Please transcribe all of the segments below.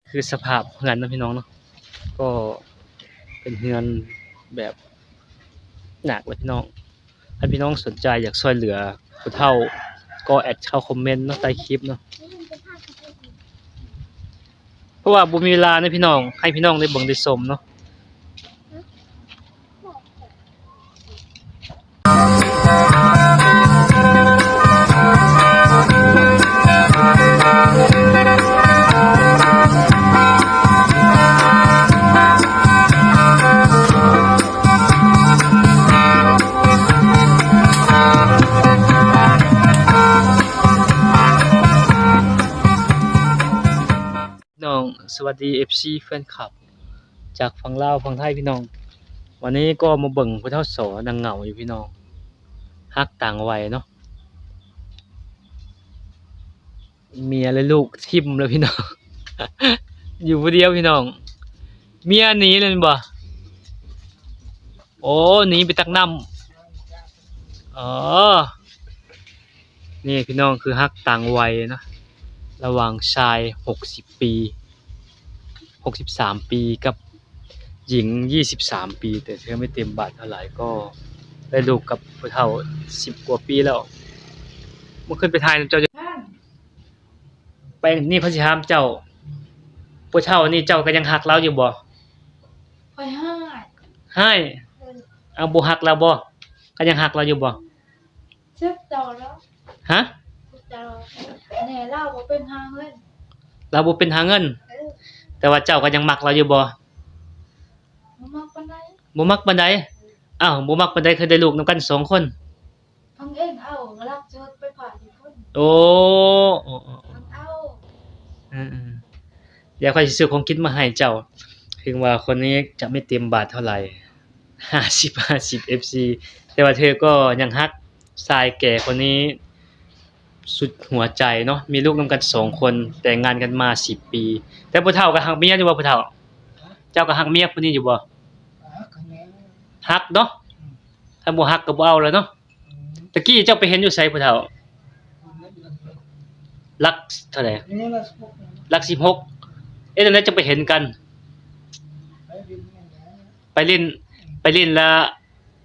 ຄືສະພາບເຮືອນເນາະພີ່ນ້ອງເນາະ ກໍເປັນເຮືອນແບບໜັກແຫຼະພີ່ນ້ອງ. ຄັນພີ່ນ້ອງສົນໃຈຢາກຊ່ວຍເຫຼືອຜູ້ເຖົ້າ ກໍແອັດເຂົ້າຄອມເມັນເນາະ ໃຕ້ຄລິບເນາະ. ເພາະວ່າບໍ່ມີເວລາເນາະພີ່ນ້ອງ ໃຫ້ພີ່ນ້ອງໄດ້ເບິ່ງໄດ້ຊົມເນາະ. ນ້ອງ ສະຫວັດດີ ເອັຟຊີ ແຟນຄລັບ ຈາກຝັ່ງລາວຝັ່ງໄທພີ່ນ້ອງ. ວັນນີ້ກໍມາເບິ່ງຜູ້ເຖົ້າສໍນັ່ງເຫງົາຢູ່ພີ່ນ້ອງ ຮັກຕ່າງໄວເນາະ. ເມຍ ແລະ ລູກຖິ້ມແລ້ວພີ່ນ້ອງ ຢູ່ຜູ້ດຽວພີ່ນ້ອງ. ເມຍໜີແລ້ວແມ່ນບໍ່? ໂອ້ ໜີໄປຕັກນ້ຳ. ອໍ ນີ້ພີ່ນ້ອງ ຄືຮັກຕ່າງໄວເນາະ ລະຫວ່າງຊາຍຫົກສິບປີ ຫົກສິບສາມປີ ກັບຍິງຊາວສາມປີ ແຕ່ເທື່ອໄມ່ເຕັມບາດເທົ່າໃດ ກໍໄດ້ລູກກັບຜູ້ເຖົ້າສິບກວ່າປີແລ້ວ. ມື້ຄືນໄປຖ່າຍນຳເຈົ້າຢູ່ ໄປ ນີ້ຂ້ອຍຊິຖາມເຈົ້າ ຜູ້ເຖົ້ານີ້ເຈົ້າກໍຍັງຮັກລາວຢູ່ບໍ່? ຂ້ອຍຮ້າຍ ຮ້າຍ. ເອີ ເອົາ ບໍ່ຮັກລາວບໍ່? ກໍຍັງຮັກລາວຢູ່ບໍ່? ຈັກເຈົ້າແລ້ວ ຮະ? ຈັກເຈົ້າແນ່ ລາວບໍ່ເປັນຫາເງິນ ລາວບໍ່ເປັນຫາເງິນ. ເອີ ແຕ່ວ່າເຈົ້າກໍຍັງມັກລາວຢູ່ບໍ່? ບໍ່ມັກປານໃດ ບໍ່ມັກປານໃດ. ເອີ ອ້າວ ບໍ່ມັກປານໃດ ຄືໄດ້ລູກນຳກັນສອງຄົນ. ພັງເອງເອົາ ລັກຈອດໄປຝາກຢູ່ພຸ້ນ. ໂອ້ ເອີໆ ພັງເອົາ ເອີໆ ດຽວຂ້ອຍຊິຊື້ຂອງກິນມາໃຫ້ເຈົ້າ. ເຖິງວ່າຄົນນີ້ຈະໄມ່ເຕັມບາດເທົ່າໃດ ຫ້າສິບຫ້າສິບ ເອັຟຊີ ແຕ່ວ່າເທກໍຍັງຮັກຊາຍແກ່ຄົນນີ້ສຸດຫົວໃຈເນາະ. ມີລູກນຳກັນສອງຄົນ ແຕ່ງງານກັນມາສິບປີ. ແຕ່ຜູ້ເຖົ້າກໍຮັກເມຍຢູ່ບໍ່ ຜູ້ເຖົ້າ? ເຈົ້າກໍຮັກເມຍຜູ້ນີ້ຢູ່ບໍ່? ຮັກເນາະ ຄັນບໍ່ຮັກກໍບໍ່ເອົາແລ້ວເນາະ. ຕະກີ້ເຈົ້າໄປເຫັນຢູ່ໃສຜູ້ເຖົ້າ? ຫຼັກເທົ່າໃດ? ຫຼັກສິບຫົກ. ເຮັດຈັ່ງໃດຈັ່ງໄປເຫັນກັນ? ໄປຫຼິ້ນ ໄປຫຼິ້ນແລ້ວ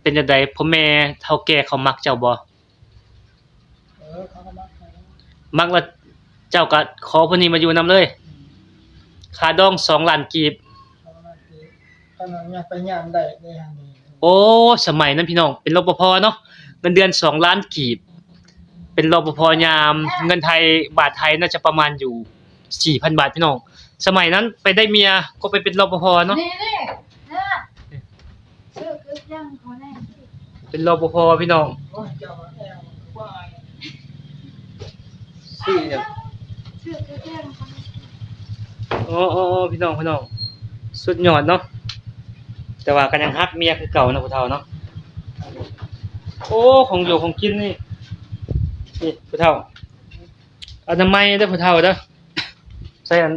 ເປັນຈັ່ງໃດ? ພໍ່ແມ່ເຖົ້າແກ່ເຂົາມັກເຈົ້າບໍ່? ມັກແລ້ວເຈົ້າກໍຂໍຜູ້ນີ້ມາຢູ່ນຳເລີຍ. ຄ່າດອງສອງລ້ານກີບ. ຄັນວ່າຍາມໄປຍາມໄດ້ເດ້ຫັ້ນ. ໂອ້ ສະໄໝນັ້ນພີ່ນ້ອງ ເປັນ ລປພ ເນາະ ເງິນເດືອນສອງລ້ານກີບ ເປັນ ລປພ ຍາມ ເງິນໄທ ບາດໄທໜ້າຈະປະມານຢູ່ສີ່ພັນບາດພີ່ນ້ອງ. ສະໄໝນັ້ນໄປໄດ້ເມຍກໍໄປເປັນ ລປພ ເນາະ. ນີ້ໆ ເປັນ ລປພ ພີ່ນ້ອງ. ຊື່ຫຍັງ? ອໍໆໆ ພີ່ນ້ອງ ພີ່ນ້ອງ ສຸດຍອດເນາະ. ແຕ່ວ່າກໍຍັງຮັກເມຍຄືເກົ່າເນາະ ຜູ້ເຖົ້າເນາະ. ໂອ້ ຂອງຢູ່ຂອງກິນນີ້ ນີ້ຜູ້ເຖົ້າ ອະນາໄມເດີຜູ້ເຖົ້າເດີ. ໃສ່ອັນ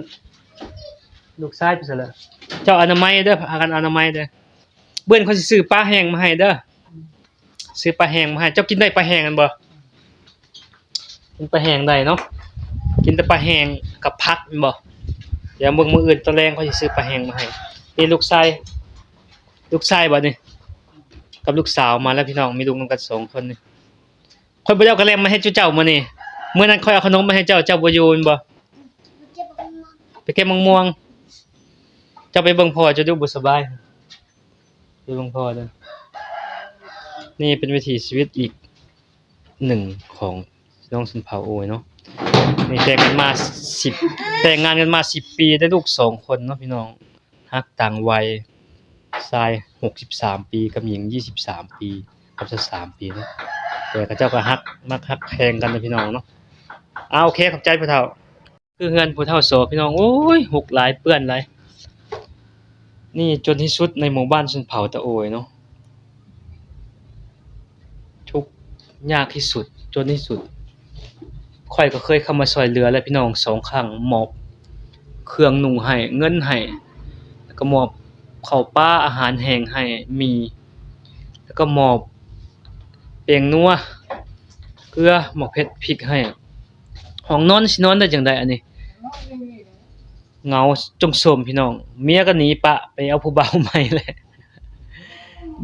ລູກຊາຍໄປໃສລະ? ເຈົ້າອະນາໄມເດີ ພາກັນອະນາໄມເດີ. ເບິ່ງ ຂ້ອຍຊິຊື້ປາແຫ້ງມາໃຫ້ເດີ. ຊື້ປາແຫ້ງມາໃຫ້. ເຈົ້າກິນໄດ້ປາແຫ້ງແມ່ນບໍ່? ກິນປາແຫ້ງໄດ້ເນາະ. ກິນແຕ່ປາແຫ້ງກັບຜັກແມ່ນບໍ່? ດຽວເບິ່ງ ມື້ອື່ນຕອນແລງຂ້ອຍຊິຊື້ປາແຫ້ງມາໃຫ້. ນີ້ລູກຊາຍ ລູກຊາຍບັດນີ້ ກັບລູກສາວມາແລ້ວພີ່ນ້ອງ. ມີລູກນຳກັນສອງຄົນນີ້. ຂ້ອຍບໍ່ໄດ້ເອົາກະແລັມມາໃຫ້ເຈົ້າມື້ນີ້. ມື້ນັ້ນຂ້ອຍເອົາຂະໜົມມາໃຫ້ເຈົ້າ ເຈົ້າບໍ່ຢູ່ແມ່ນບໍ່? ໄປເກັບໝາກມ່ວງ. ເຈົ້າໄປເບິ່ງພໍ່ເຈົ້າດູ ບໍ່ສະບາຍ. ໄປເບິ່ງພໍ່ເດີ. ນີ້ເປັນວິຖີຊີວິດອີກໜຶ່ງຂອງນ້ອງຊົນເຜົ່າໂອຍເນາະ. ນີ້ແຕ່ງກັນມາສິບ ແຕ່ງງານກັນມາສິບປີ ໄດ້ລູກສອງຄົນເນາະພີ່ນ້ອງ. ຮັກຕ່າງໄວ ຊາຍຫົກສິບສາມປີ ກັບຍິງຊາວສາມປີ ກັບຊາວສາມປີເນາະ. ແຕ່ເຂົາເຈົ້າກໍຮັກ ມັກຮັກແພງກັນເນາະພີ່ນ້ອງເນາະ. ອາ ໂອເຄ ຂອບໃຈຜູ້ເຖົ້າ. ຄືເຮືອນຜູ້ເຖົ້າສໍພີ່ນ້ອງ ໂອ້ຍ ຮົກຫຼາຍ ເປື້ອນຫຼາຍ. ນີ້ຈົນທີ່ສຸດໃນໝູ່ບ້ານຊົນເຜົ່າຕາໂອຍເນາະ. ທຸກຍາກທີ່ສຸດ ຈົນທີ່ສຸດ. ຂ້ອຍກໍເຄີຍເຂົ້າມາຊ່ວຍເຫຼືອແລ້ວພີ່ນ້ອງ ສອງຄັ້ງ ມອບເຄື່ອງນຸ່ງໃຫ້ ເງິນໃຫ້ ແລ້ວກໍມອບເຂົ້າປາອາຫານແຫ້ງໃຫ້ ໝີ່ ແລ້ວກໍມອບແປ້ງນົວ ເກືອ ໝາກເຜັດ ພິກໃຫ້. ຫ້ອງນອນຊິນອນໄດ້ຈັ່ງໃດອັນນີ້? ເຫງົາຈົ່ງໂຊມພີ່ນ້ອງ, ເມຍກໍໜີປະໄປເອົາຜູ້ບ່າວໃໝ່ແຫຼະ.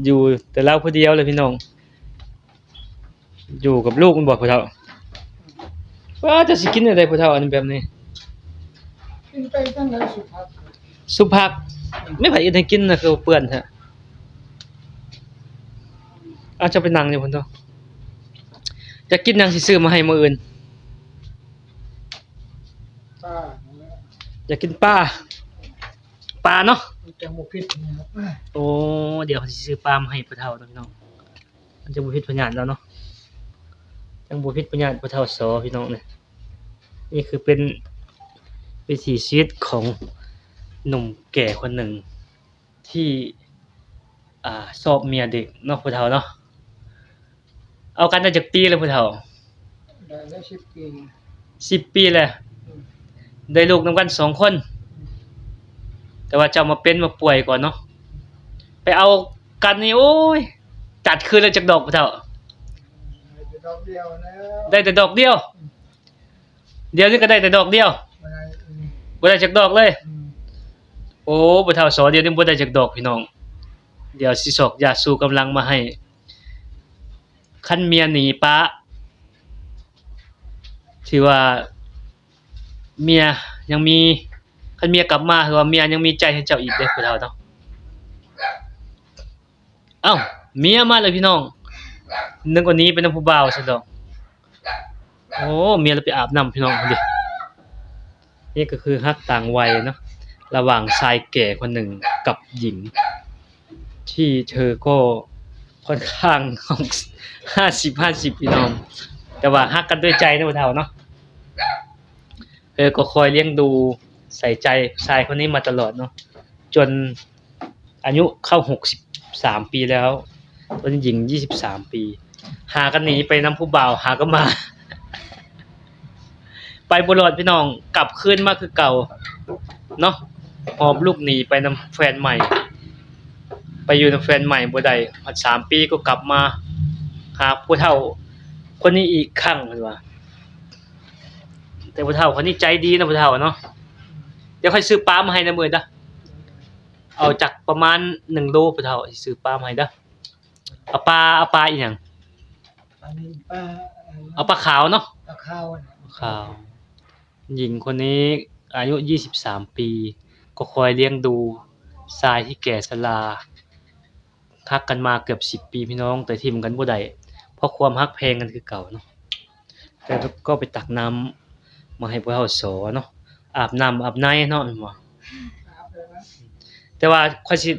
ຢູ່ແຕ່ລາວຜູ້ດຽວເລີຍພີ່ນ້ອງ. ຢູ່ກັບລູກແມ່ນບໍ່ຜູ້ເຖົ້າ? ວ່າຈະຊິກິນແນວໃດຜູ້ເຖົ້າ ອັນແບບນີ້? ກິນໄປຈັ່ງໃດສຸພັກ? ສຸພັກ? ແມ່ນໃຜເຮັດໃຫ້ກິນນະ ຄືເປື້ອນແທ້? ອາດຈະໄປນັ່ງຢູ່ພຸ້ນເຖາະ. ຢາກກິນຫຍັງຊິຊື້ມາໃຫ້ມື້ອື່ນ? ປາ ຢາກກິນປາ. ປາເນາະ ມັນຈັ່ງບໍ່ຜິດພະຍາດ. ໂອ້ ດຽວເຮົາຊິຊື້ປາມາໃຫ້ພໍ່ເຖົ້າເນາະພີ່ນ້ອງ. ມັນຈັ່ງບໍ່ຜິດພະຍາດແລ້ວເນາະ, ຈັ່ງບໍ່ຜິດພະຍາດພໍ່ເຖົ້າສໍພີ່ນ້ອງເອີຍ. ນີ້ຄືເປັນວິຖີຊີວິດຂອງໜຸ່ມແກ່ຄົນໜຶ່ງທີ່ ອ່າ ຊອບເມຍເດັກເນາະ ຜູ້ເຖົ້າເນາະ. ເອົາກັນໄດ້ຈັກປີແລ້ວຜູ້ເຖົ້າ? ໄດ້ແລ້ວສິບປີ. ສິບປີແລ້ວ. ອືມ. ໄດ້ລູກນຳກັນສອງຄົນ. ອືມ. ແຕ່ວ່າເຈົ້າມາເປັນມາປ່ວຍກ່ອນເນາະ. ໄປເອົາກັນນີ້ ໂອ້ຍ ຕັດຄືນລະຈັກດອກຜູ້ເຖົ້າ? ໄດ້ແຕ່ດອກດຽວແລ້ວ. ໄດ້ແຕ່ດອກດຽວ? ອືມ. ດຽວນີ້ກໍໄດ້ແຕ່ດອກດຽວ. ບໍ່ໄດ້ ອືມ ບໍ່ໄດ້ຈັກດອກເລີຍ. ອືມ. ໂອ້ ຜູ້ເຖົ້າສໍດຽວນີ້ບໍ່ໄດ້ຈັກດອກພີ່ນ້ອງ. ດຽວຊິຊອກຢາຊູກຳລັງມາໃຫ້. ຄັນເມຍໜີປະ ຖືວ່າເມຍຍັງມີ, ຄັນເມຍກັບມາ ຖືວ່າເມຍຍັງມີໃຈໃຫ້ເຈົ້າອີກເດ້ຜູ້ເຖົ້າເນາະ. ເອົ້າ ເມຍມາແລ້ວພີ່ນ້ອງ, ນຶກວ່າໜີໄປນຳຜູ້ບ່າວຊັ້ນດອກ. ໂອ້ ເມຍລະໄປອາບນ້ຳພີ່ນ້ອງພຸ້ນເດ. ນີ້ກໍຄືຮັກຕ່າງໄວເນາະ ລະຫວ່າງຊາຍແກ່ຄົນໜຶ່ງກັບຍິງ ທີ່ເທີກໍຄ່ອນຂ້າງຫ້າສິບຫ້າສິບພີ່ນ້ອງ, ແຕ່ວ່າຮັກກັນດ້ວຍໃຈເນາະຜູ້ເຖົ້າເນາະ. ເອີ ກໍຄອຍລ້ຽງດູໃສ່ໃຈຊາຍຄົນນີ້ມາຕະຫຼອດເນາະ ຈົນ ອາຍຸເຂົ້າຫົກສິບສາມປີແລ້ວ, ເປັນຍິງຊາວສາມປີ. ຫາກັນໜີໄປນຳຜູ້ບ່າວ ຫາກໍມາ ໄປບໍ່ລອດພີ່ນ້ອງ, ກັບຄືນມາຄືເກົ່າເນາະ. ຫອບລູກໜີໄປນຳແຟນໃໝ່, ໄປຢູ່ນຳແຟນໃໝ່ບໍ່ໄດ້, ຮອດສາມປີກໍກັບມາຫາຜູ້ເຖົ້າຄົນນີ້ອີກຄັ້ງ ເພິ່ນວ່າ. ແຕ່ຜູ້ເຖົ້າຄົນນີ້ໃຈດີນະ ຜູ້ເຖົ້າເນາະ. ດຽວຂ້ອຍຊື້ປາມາໃຫ້ນະມື້ນີ້ເດີ. ເອົາຈັກປະມານໜຶ່ງໂລ ຜູ້ເຖົ້າ ຊິຊື້ປາມາໃຫ້ເດີ. ເອົາປາ ເອົາປາອີ່ຫຍັງ? ອັນນີ້ປາ ເອົາປາຂາວເນາະ, ປາຂາວນະ ປາຂາວ. ຍິງຄົນນີ້ອາຍຸຊາວສາມປີ ກໍຄອຍລ້ຽງດູຊາຍທີ່ແກ່ຊະລາ. ຮັກກັນມາເກືອບສິບປີພີ່ນ້ອງ, ແຕ່ຖິ້ມກັນບໍ່ໄດ້ ເພາະຄວາມຮັກແພງກັນຄືເກົ່າເນາະ. ແຕ່ກໍໄປຕັກນ້ຳມາໃຫ້ພວກເຮົາສອເນາະ, ອາບນ້ຳອາບໃນເນາະ ແມ່ນບໍ່? ແຕ່ວ່າຂ້ອຍຊິ